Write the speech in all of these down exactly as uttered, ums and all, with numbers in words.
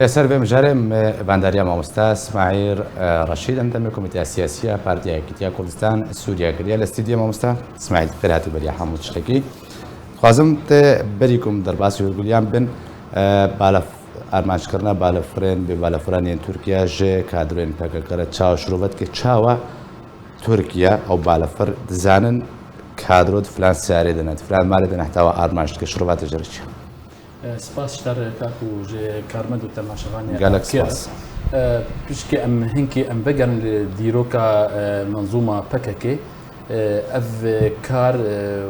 Li ser vê mijarê me vandariya mamosta Smaîl, e, Reşîd, endamê Komîteya Siyasî ya Partiya Yekîtiya Kurdistan Sûriye kiriye. Li stûdyoya mamosta Smaîl, xêr hatî beriya hemû tiştekî. Dixwazim te berî ku em derbasî hûrgiliyan bin, e, balef-, armanckirina balefirên, bê balefiran yên Tirkiye ji kadroyên P K K re çawa şirove dike, çawa Tirkiye ew balefir dizanin kadro di filan siyarê de ne, di filan malê de ne, heta we armanc dike, şirove te ji re çi ye? E, spas ji te re kak û ji karmend û temaşevanê Gelek Erkê re. Spas. E, pişkî em hinkî em vegerin li dîroka, e, menzûma P K K, e, ev kar, e,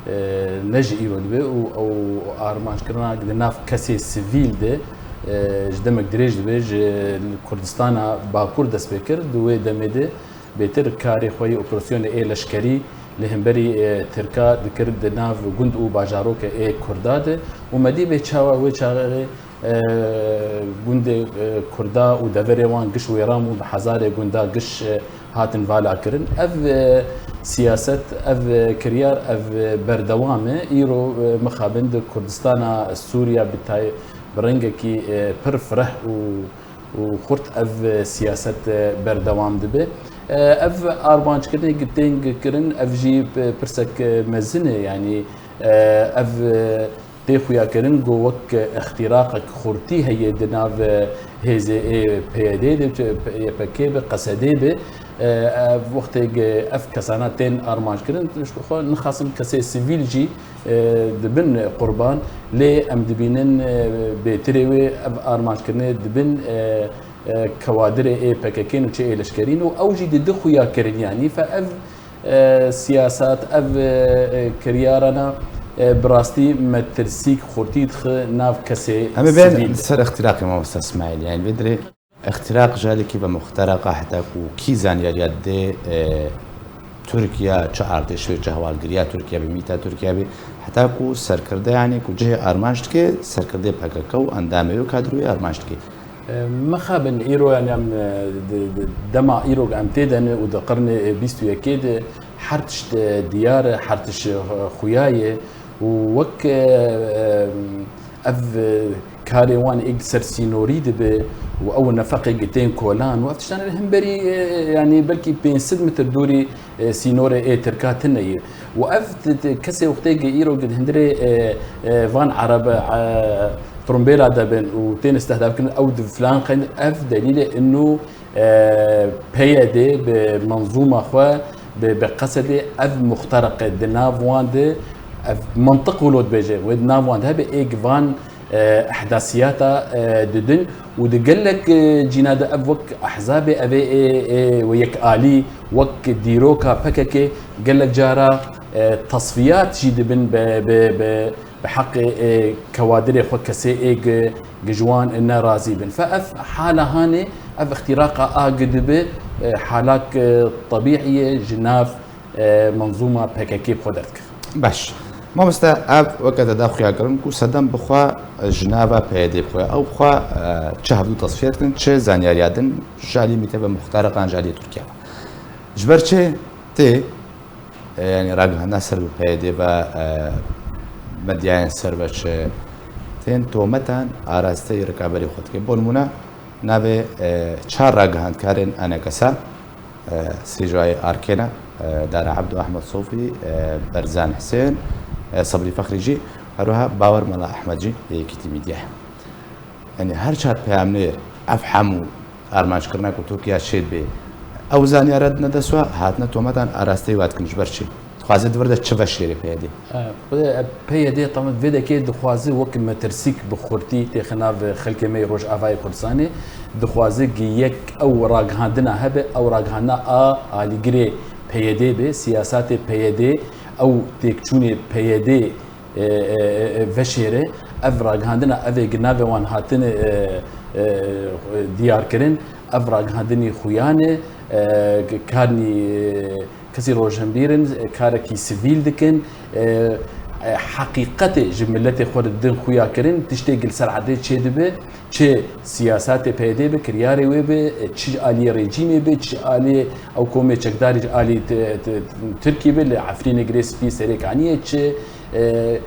e, ne ji îro dibe û ew armanckirina di nav kesê sivîl de, e, ji demek dirêj dibe, ji Kurdistana Bakur dest pê kir. Di wê demê de bêtir karê xwe yê operasyonê ê leşkerî li hemberî, e, Tirka dikir di nav gund û bajarokê ê Kurda de û me dî bê çawa wê çaxê, e, gundê, e, Kurda û deverê wan giş wêran bûn, bi hezarê gunda giş, e, hatin vala kirin. Ev, e, siyaset, ev, e, kiryar, ev, e, berdewam e. Îro, e, mixabin di Kurdistana Sûriya bi tay-, bi rengekî, e, pir fireh û û xurt ev siyaset berdewam dibe. Ev armanckirine ki tên kirin, ev jî pirsek mezin e, yanî ev tê xuyakirin ku wek îxtîraqek xurtî heye di nav hêzê ê P Y D de, Y P G be, Qesedê be. Ev wextê ev kesana tên armanc kirin, ji xwe nixasim kesê sivîl jî e, dibin qurban, lê em dibînin, e, bêtirê wê ev armanckirine dibin, e, e, kewadirê ê P K K û çi ê leşkerîn û ew jî di du xuya kirin, yanî fe ev, e, siyasat, ev, e, e, kiryarana, e, bi rastî metirsîk xurtî dixe nav kesê Em ê bên sivîl. Ser îxtîraqê mamosta Smaîl, yanî vê dirê Îxtîraq ji alîkî ve muxteraqa heta ku kî zanyariya dê, e, Tirkiye çi artêş be, çi hewalgiriya Tirkiye be, mîta Tirkiye be, heta ku serkirde, yanî ku cihê armanc dike, serkirdê P K K û endamê wê kadroyê armanc dike. E, mixabin îro, yanî em, e, di, di, dema îro em tê de ne û di qirnê, e, bîst û yekê de her tişt, e, diyar e, her tişt, e, xuya ye û wek, e, e, Ev, e, karê wan êk li ser sînorî dibe û ew nefeqê gi tên kolan û ev tiştan li hemberî, e, yanî belkî pênc sed metr dûrî, e, sînorê ê Tirka tune ye. Û ev t-, t-, kesê wextê gi îro gi di hundirê, e, e, van Ereb, e, trumbêla de bin û tên istehdafkirin ew di filan qeyn ev delîlê inu e, P Y D bi menzûma xwe, bi, bi Qesedê ev muxteraq e di nav wan de, ev mantiq wilo dibêje, wê di nav wan de hebe êk van, e, ehdasiyata, e, didin û di gelek, e, cîna de ev wek ehzabê ev ê, ê, ê, wê yekalî, wek dîroka P K K gelek cara, e, tasfiyat jî dibin bi, bi, bi, bi heqê, e, kewadirê xwe kesê ê gi, gi ji wan ne razî bin. Fe ev hala hanê, ev îxtîraqa a gi dibe, e, halak, e, tebîî ye ji nav, e, menzûma P K K bi xwe derdikeve. Baş. Mamoste, ev weke te da xuya kirin ku sedem bi xwe, e, ji nava P Y D bi xwe. Ew bi xwe, e, çi hevdû tasfiye dikin, çi zanyariya din ji alî mîte ve muxtariqan ji alî Tirkiye ve. Ji ber çi tê E, yanî ragihandina ser bi P Y D ve, e, medyayên ser ve çi tên tometan arasteyî rikaberî xwe dike. Bo nimûne navê, e, çar ragihandkarên enekesa, e, sê ji wayê arkê ne, e, Dara Ebdo, Ehmed Sofî, e, Berzan Hisên, e, Sebrî Fexrî jî, her wiha Bawer Mela Ehmed jî yê Yekîtî Mîdyayê. Yanî her çar peyamnêr ev hemû armanckirina ku Tirkiye çêdibe, ew zanyara dine dest we, hatine tometan arasteyî we dikin ji ber çi? Dixwaze di vir de çi veşêrê P Y D? E, xwedê, e, P Y D tamam vê dekê dixwaze wek metirsîk bi xurtî têxe nav xelkê me yê Rojavayê Kurdistanê. Dixwaze gi yek ew ragihandina hebe, ew ragihandina a alîgirê P Y D be, siyasatê P Y D, ew têkçûnê P Y D e, e, e, e, veşêre. Ev ragihandina, ev ê gi navê wan hatine, e, e, diyar kirin. Ev ragihandinî xuyan e, e, karnî, e, kesî rojhimbîr in, e, karekî sivîl dikin. E, e, heqîqetê ji miletê xwe re didin xuya kirin, tiştê gi li ser erdê çêdibe. Çi siyasatê P Y D be, kiryarê wê be, çi aliyê rejîmê be, çi aliyê ew komê çekdarî ji alî t-, t-, Tirkî be, li Efrînê Girê Spî Serêkaniyê çi, e,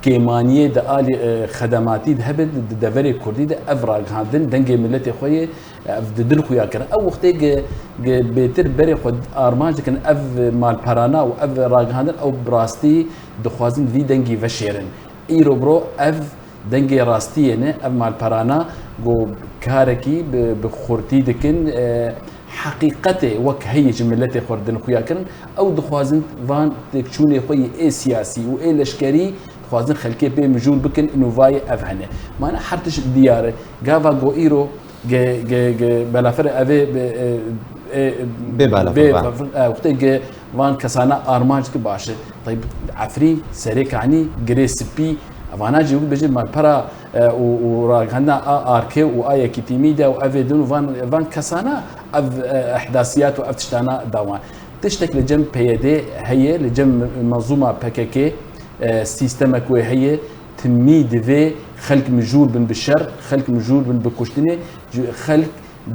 kêmaniyê di alî, e, xedematî de hebe di, di deverê kurdî de ev ragihandin dengê miletê xwe yê, ev di din xuya kirin. Ew wextê ge, ge bêtir berê xwe armanc dikin ev malperana û ev ragihandin ew bi rastî dixwazin vî dengî veşêrin. Îro biro ev dengê rastiyê ne, ev malperana ku karekî bi, bi xurtî dikin, e, heqîqetê wek heyî ji miletê xwe din xuya kirin, ew dixwazin van têkçûnê xwe yê ê siyasî û ê leşkerî dixwazin xelkê pê mijûl bikin, nûvayê ev hene. Mana her tişt diyar e. Gava go îro ge, ge, ge belafir ev ê bi, e, e, Bê balafir bê van. E, wextê ge van kesana armanc ki baş e. Tayyib Efrîn, Serê Kanî, Girê Spî, evana jî wek bêjin malpera, e, û, û ragihandina a arkê û a yekîtîmî de û ev ê din û van, van kesana ev, e, ihdasiyat û ev tiştana dawan. Tiştek li cem P Y D heye, li cem menzûma P K K, e, sîstemek wê heye, timî divê xelk mijûl bin bi şer, xelk mijûl bin bi kuştinê, ji xelk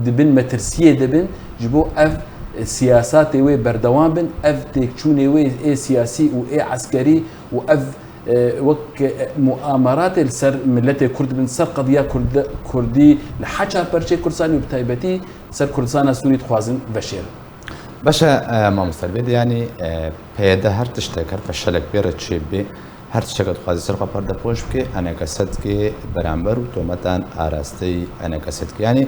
di bin metirsiyê de bin, ji bo ev, e, siyasatê wê berdewam bin, ev têkçûnê wê ê siyasî û ê eskerî û ev, e, wek, e, muameratê li ser miletê Kurd bin, ser qediya Kurd-, Kurdî li heça perçê Kurdistanê û bi taybetî ser Kurdistana Sûrî dixwazin veşêrin. Baş e, e, mamoste, vê de yanî, e, P Y D her tiştek, her feşelek bê re çê bê, her tiştek dixwaze ser xwe perdepoş bike, enekese dike beramber û tometan arasteyî enekese dike. Yanî,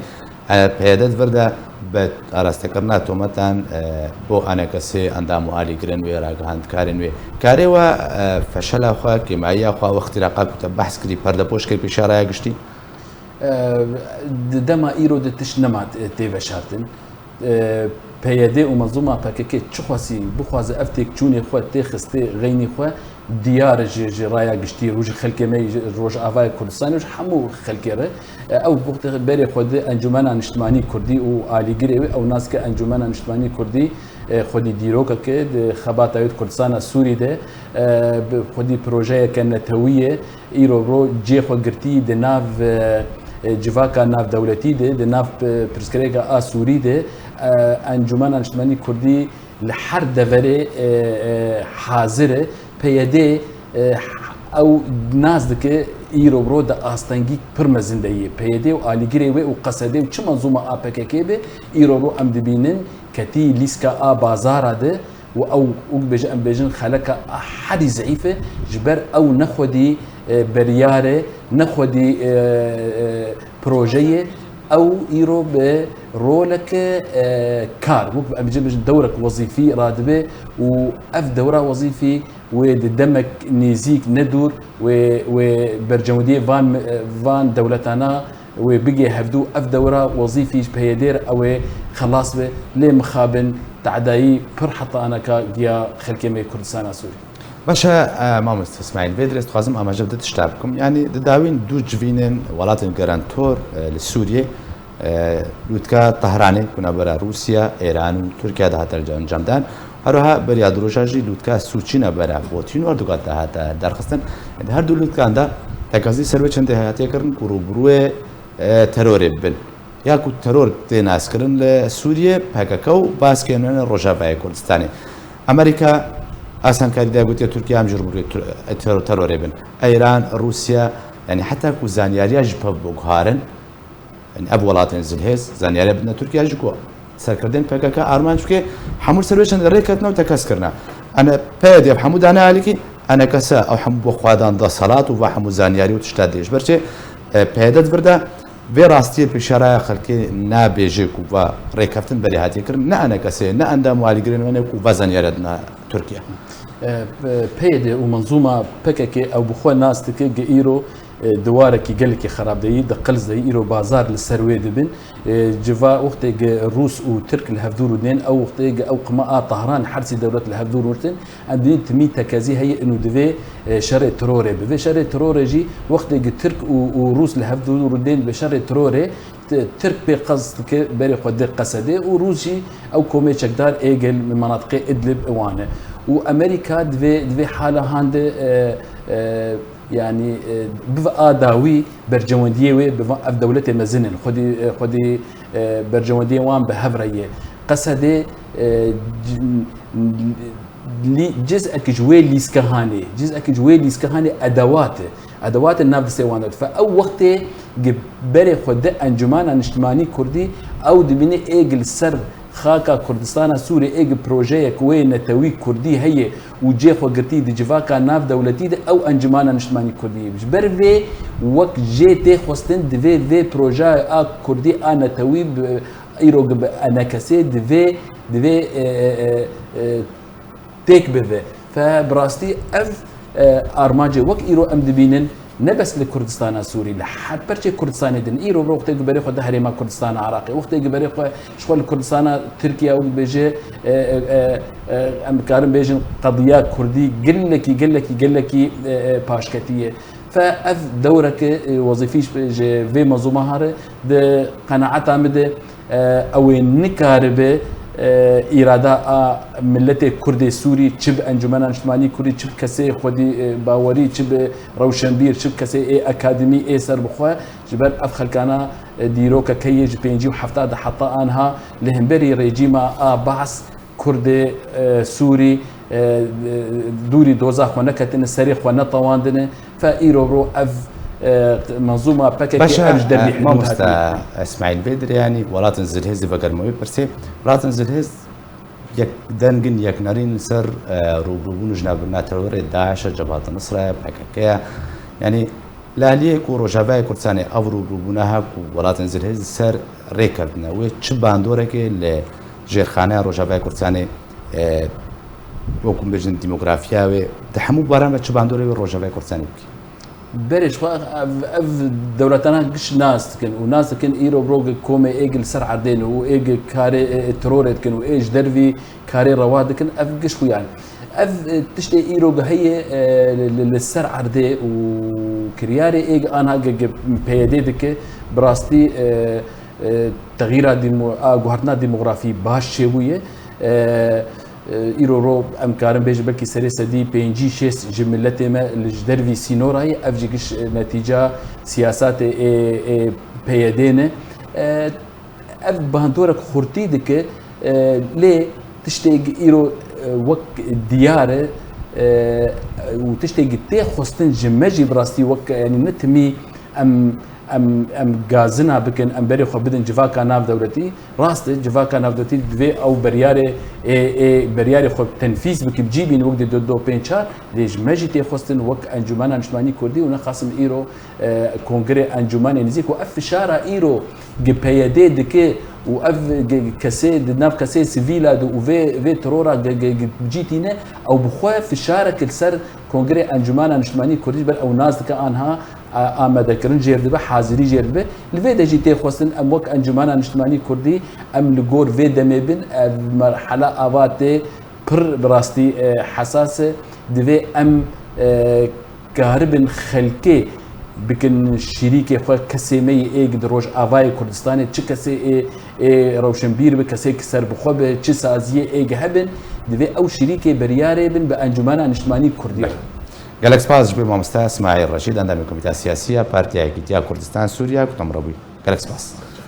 e, P Y D di vir de bi arastekirina tometan, e, bo enekesê endam û alîgirên wê, ragihandkarên wê, karê we, e, feşela xwe, kêmayiya xwe, ew îxtîraqa ku te behs kirî, perdepoş kir pêşa raya giştî? E, di dema îro de tişt nema tê veşartin. E, P Y D û menzûma P K K çi xwesî bixwaze ev têkçûnê xwe tê xistê xeynî xwe diyar e ji, ji raya giştî û ji xelkê me ji Rojavayê Kurdistanê û ji hemû xelkê re. E, ew wextê berê xwe di Encûmena Niştimanî Kurdî û alîgirê wê ew nas ke Encûmena Niştimanî Kurdî, e, xwedî dîrokeke di xebata wê di Kurdistana Sûrî de, e, bi xwedî projeyeke netewî ye. Îro ro cê xwe girtî di nav, e, e, civaka navdewletî de, di nav, e, pirsgirêka a Sûrî de, e, Encûmena Niştimanî Kurdî li her deverê, e, e, hazir e. P Y D, e, ew nas dike îro ro di astengî pir mezin de ye. P Y D û alîgirê wê û Qesedê û çi menzûma A P K K be, îro ro em dibînin ketî lîska a bazara de, û ew, wek bêje, em bêjin xeleka a herî zeîf e, ji ber ew ne xwedî, e, beriyar e, ne xwedî, e, e, proje ye, ew îro bi roleke, e, kar, wek em bêjin, bêjin dewrek wezîfî radibe û ev dewra wezîfî wê di demek nêzîk ne dûr wê, wê bercewendiyê van, van dewletana wê bigê hevdû. Ev dewra wezîfî ji P Y D re ew ê xelas be, lê mixabin tedayî pir hetaneka giya xelkê me Kurdistana Sûrî. Baş e, e, mamoste Îsmaîl, vê dirê dixwazim amaje bi du tişta bikim. Yanî di dawîn du civînên welatên garantor, e, li Sûriyê, e, lûtka Tehranê ku navbera Rûsya, Îran û Tirkiye de hate encamdan. Her wiha beriya du roja jî lûtka Sûçî navbera Putin û Erdogan de hate derxistin. Di her du lûtkan de tekazî ser wê çendê hatiye kirin ku rûbirûyê, e, terorê bibin. Ya ku teror tê naskirin li Sûriyê P K K û baskên wene Rojavayê Kurdistanê. Amerîka asankarî da gotiye Tirkiye em jî rûbirûyê ter-, teror, terorê bin. Îran, Rûsya, yanî heta ku zanyariya ji pev biguharin, yanî ev welatên zilhêz zanyariya bidine Tirkiye ji ku serkirdên P K K armanc bike, hemû ser wê çendê rê ketine û tekez kirine. Ene P Y D ev hemû dane alîkî, enekese ew hemû bo xwe dan desthilat û va hemû zanyarî û tişta dê. Ji ber çi, e, P Y D di vir de vê rastiyê pêşeraya xelkê nabêje ku va rêkeftin berê hatiye kirin, ne enekesê, ne endam û alîgirên wene ku va zanyariya dina Tirkiye. E, P Y D û menzûma P K K ew bi xwe nas dike, gi îro, e, di warekî gelekî xerab de yî, di qilz de yî, îro bazar li ser wê dibin. E, civa wextê gi Rûs û Tirk li hevdû rûdinên, ew wextê gi ew qima a Tahran her sî dewlet li hevdû rûdin, em dibînin timî tekezî heye û divê, e, şerê terorê bibe. Şerê terorê jî wextê gi Tirk û, û Rûs li hevdû rûdên bi şerê terorê, T-, Tirk pê qest dike berê xwe dê Qesedê û Rûs jî ew komê çekdar ê gel menatiqê Idlib wan e. Û Amerîka divê, divê hala hande, e, e, yanî, e, bive a dawî bercewendiyê wê bi va-, ev dewletê mezin in. Xwedî, e, xwedî, e, bercewendiyê wan bi hev re ye. Qesedê, e, c-, Lî-, ciz'ek ji wê lîskehanê, ciz'ek ji wê lîskehanê edewat e. Edewatên nav destê wan de. Fe ew wextê gi berê xwe di Encumena Niştimanî Kurdî, ew dibîne ê gi li ser xaka Kurdistana Sûrê ê gi projeyek wê netewî Kurdî heye û cê xwe girtî di civaka nav dewletî de, ew Encumena Niştimanî Kurdî ye. Ji ber vê wek jê tê xwestin divê vê projeyê a Kurdî a netewî bi, îro gi bi enekesê divê, divê, e, e, e, e, têk bive. Fe bi rastî ev, e, armancê wek îro em dibînin, ne bes li Kurdistana Sûrî, li her perçê Kurdistanê din. Îro bi wextê ku berê xwe di herêma Kurdistana Iraqê, wextê ku berê xwe ji xwe li Kurdistana Tirkiye wek bêje, e, e, e, e, em karin bêjin qediya Kurdî gelekî, gelekî, gelekî, e, e, paşketî ye. Fe ev dewreke, e, wezîfî ji, ji vê mezûma hare di qenaeta min de, e, ew ê nikaribe, e, îrada a miletê Kurdê Sûrî, çi bi Encumena Niştimanî Kurdî, çi bi kesê xwedî, e, bawerî, çi bi rewşenbîr, çi bi kesê ê akademî ê serbixwe, ji ber ev xelkana, e, dîrokeke yê ji pêncî û hefta de heta anha li hemberî rejîma a Baas Kurdê, e, Sûrî, e, e, dûrî doza xwe neketine, serê xwe netewandine. Fe îro ro ev, e, menzûma P K K Baş e, ev ji dervî e, hikûmet mamosta hatî. Îsmaîl Bêdir, yanî welatên zilhêz dê vegerime wê pirsê. Welatên zilhêz yek deng in, yeknerîn li ser, e, rûbirûbûn û ji navbirina terorê DAIŞ e, Cebhat Nusra ye, P K K ye. Yanî li aliyê ku Rojavayê Kurdistanê ev rûbirûbûna ha ku welatên zilhêz li ser rê ketine, wê çi bandoreke li jêrxaneya Rojavayê Kurdistanê, e, wekû bêjin demografiya wê, di hemû baran ve çi bandorê wê Rojavayê Kurdistanê bikî? Berê ji xwe ev, ev dewletana giş nas dikin û nas dikin îro bi ro gi komê ê gi li ser erdê ne û ê gi karê, e, e, terorê dikin û ê ji dervî karê rewa dikin, ev giş xwe yani. Ev, e, tiştê îro gi heye, e, li, li, li ser erdê û kiryarê ê gi anha gi, gi P Y D dike, bi rastî, e, e, texîra demo-, a guhertina demografî baş çêbûye. E, e, îro ro em karin bêjin belkî serê sedî pêncî şêst ji miletê me li ji dervî sînora ye. Ev jî giş, e, netîca siyasatê ê, ê P Y D ne. E, ev bandorek xurtî dike, e, lê tiştê îro, e, wek diyar e, e, û tiştê tê xwestin ji me jî bi rastî wek, yanî ne timî em, em, em gazina bikin, em berê xwe bidin civaka navdewletî. Rast e, civaka navdewletî divê ew beryarê, ê, ê, beryarê xwe tenfîz bike, bi cî bîne wek di du du pênc çar, lê ji me jî tê xwestin wek Encûmena Niştimanî Kurdî û nexasim îro, e, Kongrê Encûmenê Nêzîk û ev fişara îro gi P Y D dike û ev gi, gi kesê di nav kesê sivîla de û vê, vê terora gi, gi, gi cî tîne, ew bi xwe fişarek li ser Kongrê Encûmena Niştimanî Kurdî ji ber ew nas dike anha, e, amadekirin jêr dibe, hazirî jêr dibe. Li vê de jî tê xwestin em wek Encûmena Niştimanî Kurdî em li gor vê demê bin, ev merhela ava tê pir bi rastî, e, hesas e. Divê em, e, karibin xelkê bikin şirîkê xwe, kesê me yê êg di Rojavayê Kurdistanê, çi kesê ê, ê rewşenbîr bi, kesê ki serbixwe bi, çi saziyê êg hebin, divê ew şirîkê beryarê bin bi Encûmena Niştimanî Kurdî. Belê. Gelek spas ji bo mamoste Smaîl Reşîd, endamê Komîteya Siyasî ya Partiya Yekîtiya Kurdistan Sûriye, ku te min re bûyî. Gelek spas.